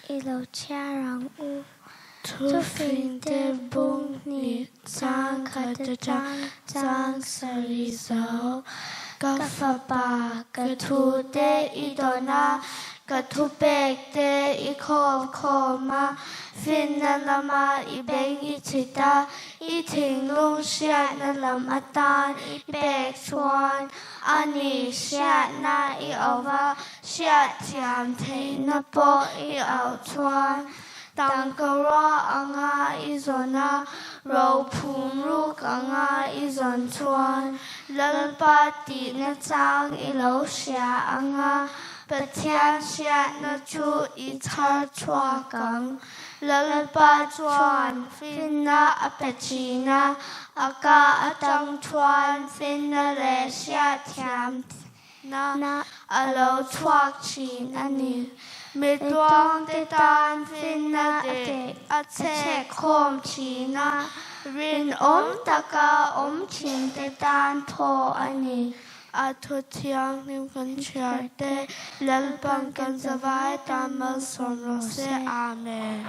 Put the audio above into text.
I lo chhiar ang u. Thufingte bung hnih chang khat atang chang sarih zo. Ka fapa, ka thute i dawn a, ka thupek te i khawm khawm a, finna lama i beng i chhit a, i thinlung hriatna lam atan i pek chuan a ni hriatna i auh va, Hriatthiam theihna pawh i auh chuan tangka ruah anga i zawn a, rophum ruk anga i zawn chuan Lalpa tihna chang i lo hria anga Pathian hriatna chu i chhar chhuak ang. Lalpa chuan finna a pe thin a, a ka atang chuan finna leh hriatthiam Na a lo chhuak thin a ni. Mi tuangte tan finna dik a chhek khawm thin a, rinawm taka awm thinte tan phaw a ni. A thu thianghlim kan chhiar te, Lalpan kan zavai tan malsawm rawh se. Amen.